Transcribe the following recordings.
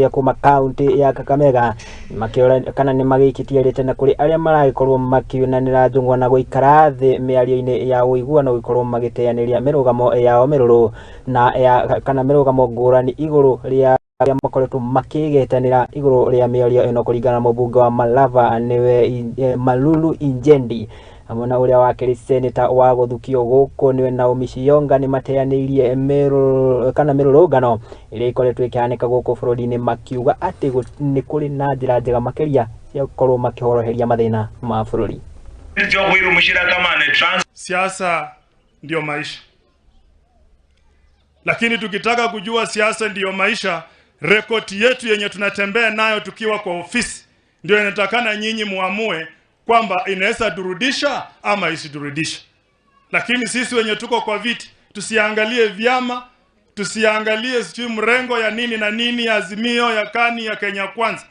Kuma kaunti ya Kakamega makĩũra kana nĩ magĩikĩtie rĩtana kũrĩ arĩa maragĩkorwo makiunanĩra njũng'wa na gũikara thĩ mĩario-inĩ ya ũiguano gũkorwo magĩteanĩria mĩrũgamo yao mĩrũrũ na ya kana mĩrũgamo ngũrani igũrũ rĩa arĩa makoretwo makĩgetanĩra igũrũ rĩa mĩario ĩno. Kũringana na mũmbunge wa Malava nĩwe Malulu Injendi hamwe na ũrĩa wakĩrĩ seneta wa gũthukio gũkũ nĩwe Naomi Shiyonga, nĩ mateanĩirie kana mĩrũrũngano ĩrĩa ĩkoretwo ĩkĩhanĩka gũkũ bũrũri-inĩ, makiuga atĩ nĩ kũrĩ na njĩra njega makĩria cia gũkorwo makĩhoroheria mathĩna ma bũrũri. Siasa ndio maisha, lakini tukitaka kujua siasa ndiyo maisha, rekodi yetu yenye tunatembea nayo tukiwa kwa ofisi ndio inatakana nyinyi muamue kwamba inaweza turudisha ama isiturudisha. Lakini sisi wenye tuko kwa viti tusiangalie vyama, tusiangalie sijui mrengo ya nini na nini, ya Azimio, ya Kani, ya Kenya Kwanza.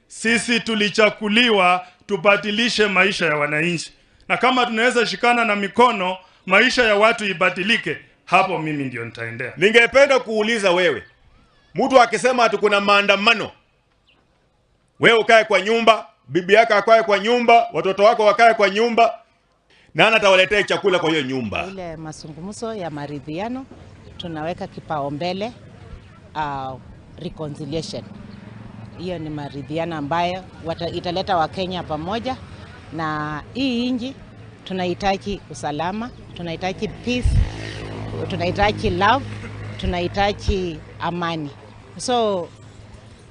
Sisi tulichakuliwa tubadilishe maisha ya wananchi, na kama tunaweza shikana na mikono maisha ya watu ibadilike, hapo mimi ndio nitaendea. Ningependa kuuliza wewe, mtu akisema ati kuna maandamano, wewe ukae kwa nyumba, bibi yako akae kwa nyumba, watoto wako wakae kwa nyumba, nani atawaletea chakula kwa hiyo nyumba? Ile mazungumzo ya maridhiano tunaweka kipaumbele reconciliation. Hiyo ni maridhiano ambayo italeta Wakenya pamoja, na hii inji tunahitaji usalama, tunahitaji peace, tunahitaji love, tunahitaji amani. So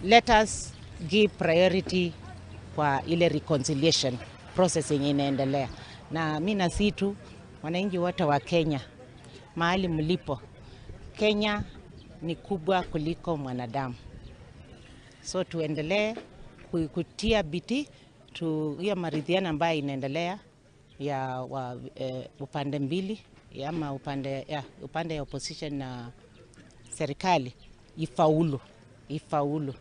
let us give priority kwa ile reconciliation process yenye inaendelea. Na mi nasihi tu wananchi wote wa Kenya mahali mlipo, Kenya ni kubwa kuliko mwanadamu, so tuendelee kutia bidii tu hiyo maridhiano ambayo inaendelea ya upande mbili ya ama upande ya opposition na serikali ifaulu, ifaulu.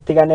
Tigane.